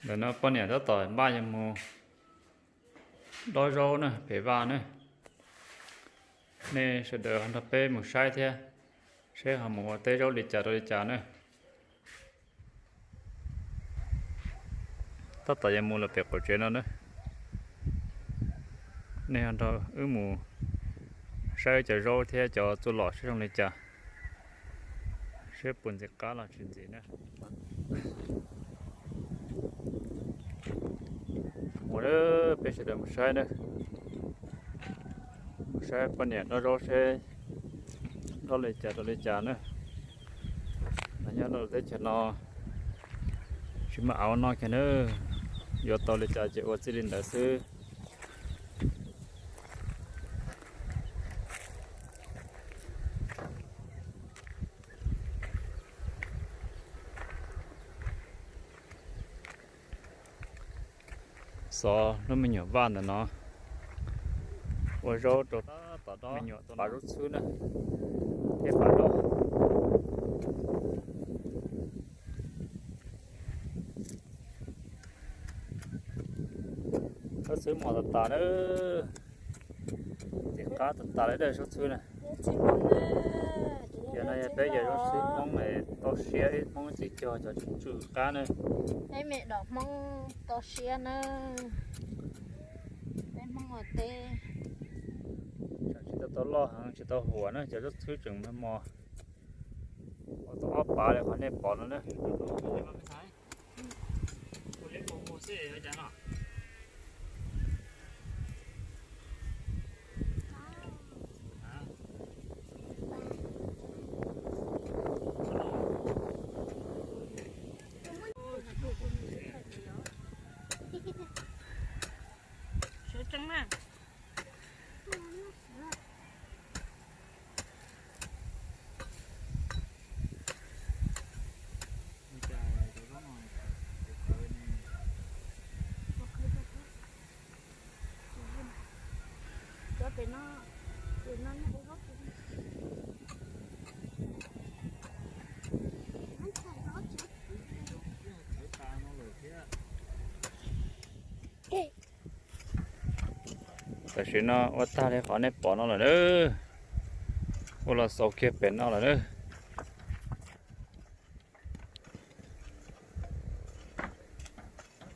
Ntawm no poj niam tab tom npaj yuav mus dob zaub na pem vaj na. Nej sawv daws ho nrog peb mus saib thiab, seb ho mus ua teb zaub li cas rau li cas na. Tab tom yuav mus lawm pem qaum tsev no na. Nej ho nrog wb mus saib cov zaub thiab cov txuj lom seb zoo li cas, seb puas ntxim qab los tsis ntxim na. Mus, peb sawv daws mus saib na. Mus saib poj niam dob zaub seb dob li cas rau li cas na. Los nyob rau teb chaws no tsis muaj av ua noj kiag na, yuav tau li cas ces ua txij li ntawd xwb. Xov lub me nyuam vaj ntawm no, ua zaub rau tab tom dob me nyuam pav zaub txhwb na, thiab pav zaub. Zaub txhwb mos tas tas na, ntxim qab tas tas li dawm zaub txhwb na. Yog no yog peb yog zaub txhwb Hmoob tau siab, ib Hmoob txhwb cog cov tsw qab na. Peb me dom Hmoob tau siab na, peb Hmoob ua teb. Tseem tsis tau tau loj heev tsis tau huam na, cov zaub txhwb tseem mos mos, ua tau ob pav li qhov nej pom no na. Tam sim no ua tag li qhov nej pom no lawm na, ua los xaus kiag pem no lawm na.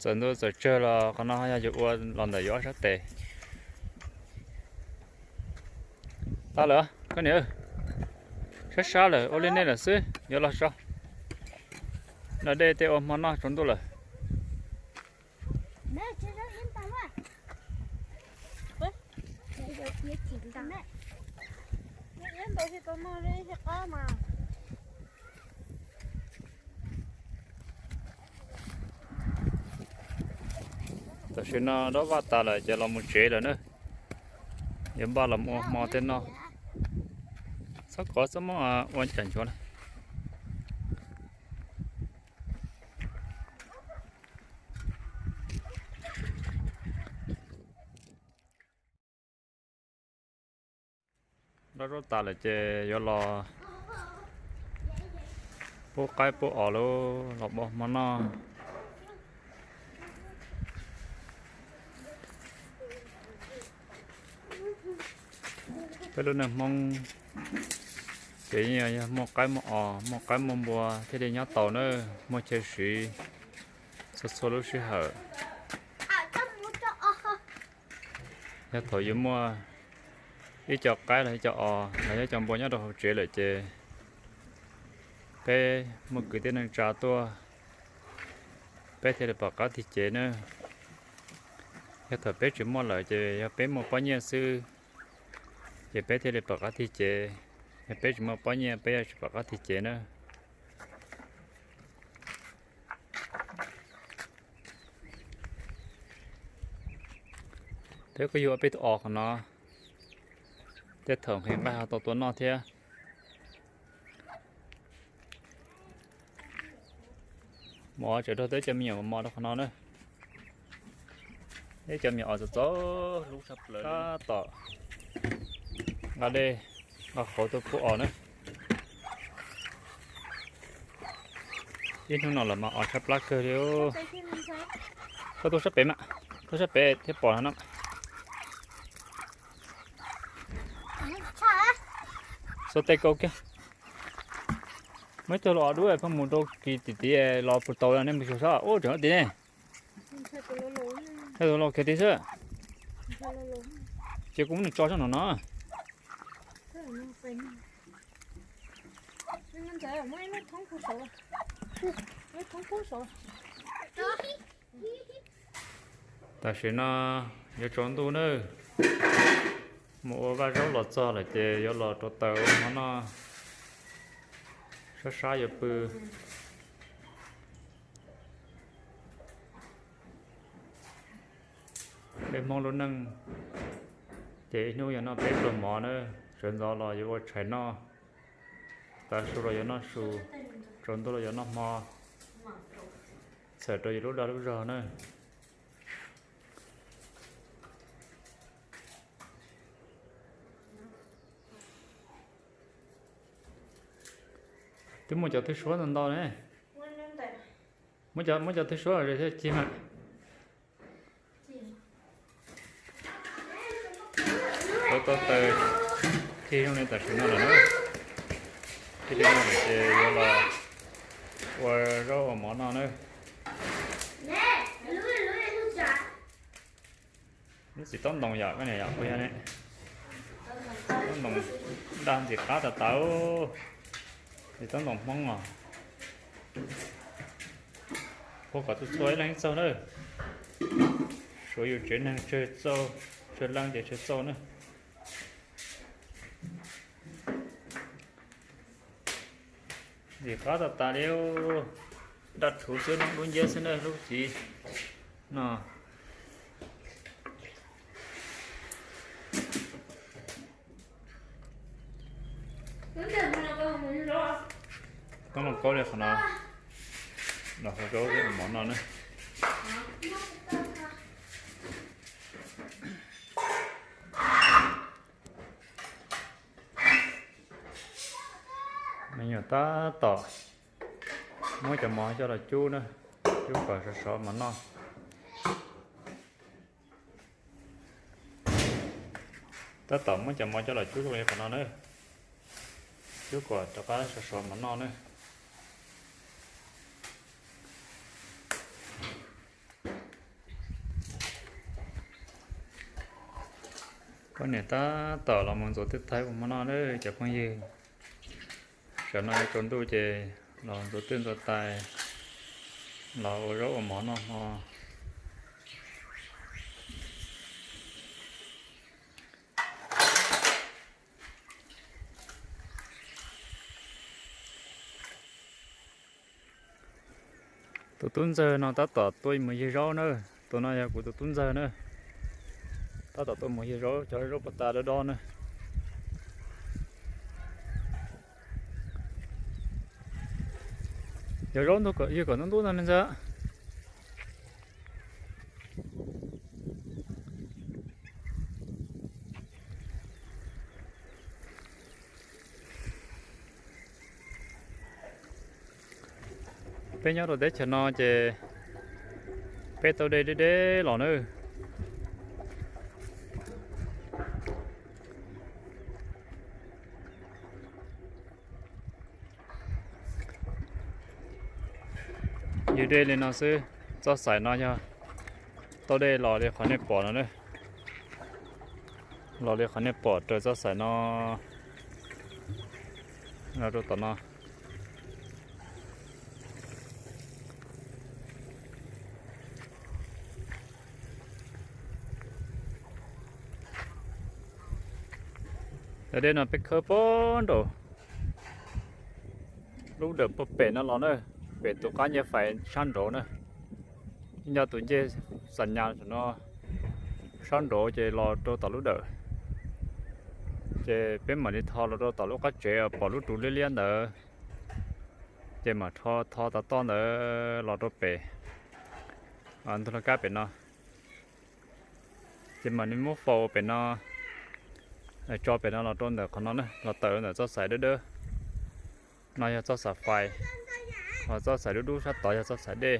Txawm ntuj txawm tsawg los qhov no yog yus ua los ntawm yus ob sab tes. Tag lawm koj niam, sab sab lawm ua li nej lawm xwb yuav los so. Noj dej tej ua hmo noj tsaus ntuj lawm. Tam sim no dob vaj tas lawm ces los mus tsev lawm na. Yuav npaj los ua hmo tej noj. Txhob kov txhob muab ua cas nchuav na. Dob zaub tas lawm ces yuav los pub qaib pub os lawm los ua hmo noj. Peb lub neej Hmoob ces yeej yog muaj qaib muaj os, muaj qaib muaj npua thiaj li nyob tau na, muaj chaw siv txhua txhua lub sij hawm. Yog thaum yus muaj ib co qaib los ib co os los yog ib co npua nyob rau hauv tsev lawm ces peb muaj kwv tij neej tsa tuaj, peb thiaj li pom qab tig cev na. Yog thaum peb tsis muaj lawm ces yog peb muaj pob nyiaj xwb, ces peb thiaj li pom qab tig cev. Yog peb tsis muaj pob nyiaj peb yuav tsis pom qab tig cev na. Peb kuj yuav peb tus os qhov no, tej thaum nqhis nqaij ho tau tua noj thiab. Mos tseem raug teb cov me nyuam mos rau qhov no na. Ib cov me nyuam os txom txom hlub sab plaws tab tom nqa dej nqa qauv tuaj pub os na. Ib hnub no los mas o tshaj plab kawg li. Koj tuaj sab pem mas, tuaj sab pem thiaj pom no. Xuas tes kaus kiag. Muaj ib tug los dub pheej mus rau kis tim tid los puag tau nej mus xyuas sab ub tseem tim ne. Thaij tus los kiag tid xwb. Ces kuv muab nws tso sab no no. Tam sim no yuav tsaus ntuj nawb, mus ua vaj zaub los txog lawm ces yuav los rau taws ua mov noj, sab sab yuav pw. Peb Hmoob lub neej ces ib hnub yog noj peb pluag mov na, sawv ntxov los yuav ua tshais noj, tav su los yuav noj su, tsaus ntuj los yuav noj hmo, txhawm rau yus lub dag lub zog na. Twb muaj cov thwj suab ntau ntau ne. Muab cov thwj suab los thiaj cig mas. Tau tau taws cig zoo li tam sim no lawm na. Cig li no lawm ces yuav los ua zaub ua mov noj na. Lub txiv taub ntoos yom, koj niam yom, puas yog ne? Taub ntoos dag ntxim qab tas tas, txiv taub ntoos Hmoob os. Ua kom txhua txhua ib leeg ib txog na. Suav yus tsev neeg tsawg txauj, tsawg leej ces tsawg txauj na. Ntxim qab tas tas li, daj rhuv xwb, dub nciab xwb na lub txiv no. Toob loo kaub li qhov no, los hau zaub ua mov noj na. Me nyuam tab tom muab cov mov coj los cub na, cub kom sov sov mov noj. Tab tom muab cov mov coj los cub zoo li qhov no na, cub kom rov qab sov sov mov noj na. Poj niam tab tom los mus ntxuav twj tais ua mov noj na cov phooj ywg. Sawv no tsaus ntuj ces los ntxuav twj ntxuav tais, los ua zaub ua mov noj hmo. Tus tub ntxawg no tab tom tuaj mus yig zaub na. Tus no yog kuv tus tub ntxawg na. Tab tom tuaj mus yig zaub, cov zaub puas tas do do na. Yog zaub ntug, yog kom ntub ntub no ne ntxawg. Peb nyob rau teb chaws no ces peb tau dej deb deb los na. Ywg dej li no xwb, txoj xaim no yog tau dej los li qhov nej pom no na. Los li qhov nej pom raws txoj xaim no los rau tom no. Cov dej no peb khawb puag nraum lub dawm puag pem no los na, pem tus qab ncej fais sab nraud na. Nyob tus ncej xam nyas no sab nraud ces los rau tom lub dawm. Ces peb mam li tho los rau tom lub qab tsev pom lub rus liab liab ntawd, ces mam rho tho tav toj ntawd los rau pem ntug laj kab pem no. Ces mam li muab faus pem no, tso pem no los rau ntawm qhov no na, los tawm ntawm txoj xaim dawb dawb. No yog txoj xaim fais. Ho txoj xaim dub dub sab tod yog txoj xaim dej.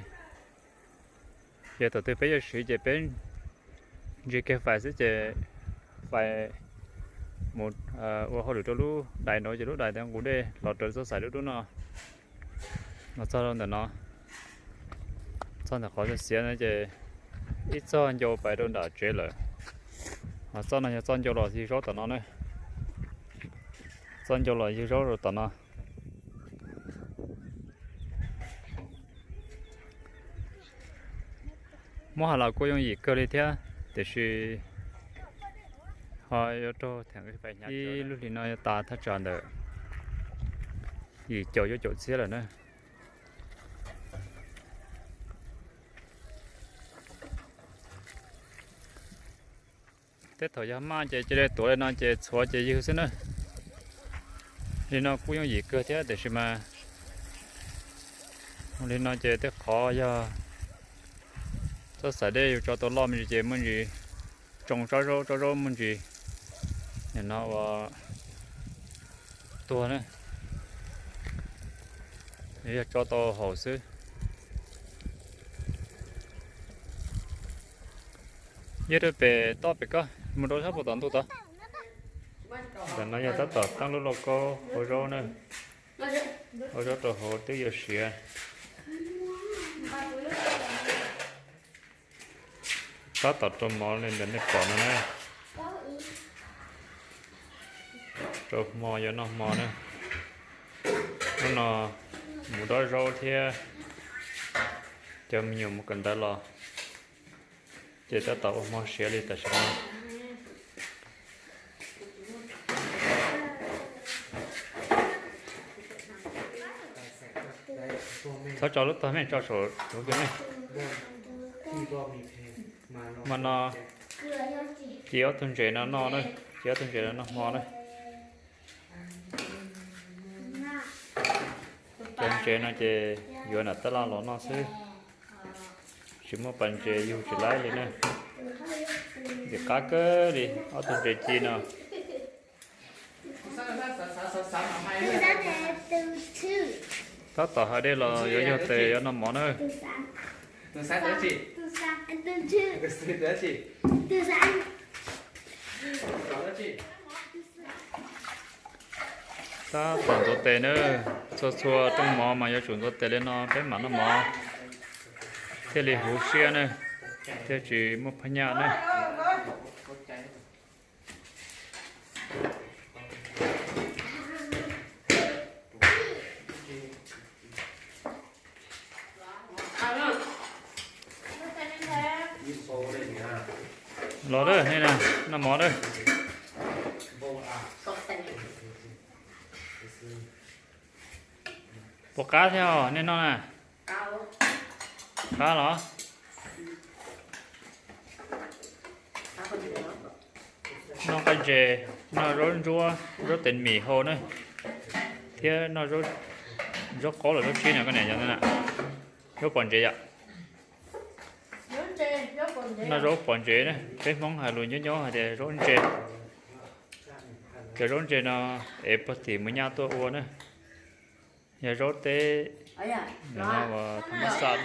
Ces thaum twg peb yuav siv ces peb ntsig kiag fais xwb ces fais mus ua hauj lwm rau lub dais no ces lub dais ntawd nqus dej los raws txoj xaim dub dub no. Los txog rau ntawm no, txog ntawm qhov xiav xiav no ces ib txoj ncau pais rau nram tsev lawm. Ho txoj no yog txoj ncau los ywg zaub tom no na. Txoj ncau los ywg zaub rau tom no. Muab hais los kuj yooj yim kawg li thiab, tiam sis ho yuav raug theem ib lub hlis no yuav tas thaj tsam ntawm yim caum cuaj caum txhiab lawm na. Tej thaum yog maj ces cia li tuav li no ces txhuav ces ywg xwb na. Li no kuj yooj yim kawg thiab tiam sis mas li no ces tej qhov yog txoj xaim dej yus tso tau loj me ntsis ces muaj ntsis tsoo tsob zaub, tsob zaub muaj ntsis nim no ua tuag na. Yog tso tau haum xwb. Yog rau pem toj pem koj mus rau sab puag tom ntug tod. Ntawm no yog tab tom teeb lub lauj kaub hau zaub na. Hau zaub rau hauv twb yuav siav. Tab tom rau mov li ntawm nej pom no na. Rau hmo yuav noj hmo na. Hnub no mus dob zaub thiab cov me nyuam mus kawm ntawv los ces tab tom ua hmo siav li tam sim no. Txhob tso lub tog me, tso saum huv kws me. Hmo no ci ob tug ntses no noj na, ci ob tug ntses no noj hmo na. Cov ntses no ces yuav nram tab laj los noj xwb, tsis muaj pas ntses yug tsis laib li na. Ntxim qab kawg li ob tug ntses ci no. Tab tom hais dej los yuav yog tes yuav noj mov na. Tab tom ntxuav tes na, txhua txhua rooj mov mas yuav tsum ntxuav tes li no peb mam noj mov thiaj li huv siab na, thiaj tsis muaj phaj nyaj na. Los na, noj mov na. Puas qab thiab nej noj na? Qab los? Noj qab ntses, noj zaub ntsuab, zaub tes mis hau na, thiab noj zaub qaub los zaub tsib no koj niam yog na, zaub pom ntses yom. Noj zaub pom ntses na, peb Hmoob hais lus nyob nyob hais tias zaub ntses. Cov zaub ntses no ev puag tim mus nyaj tuaj ua na, yog zaub teb, no ua thab mab xaj.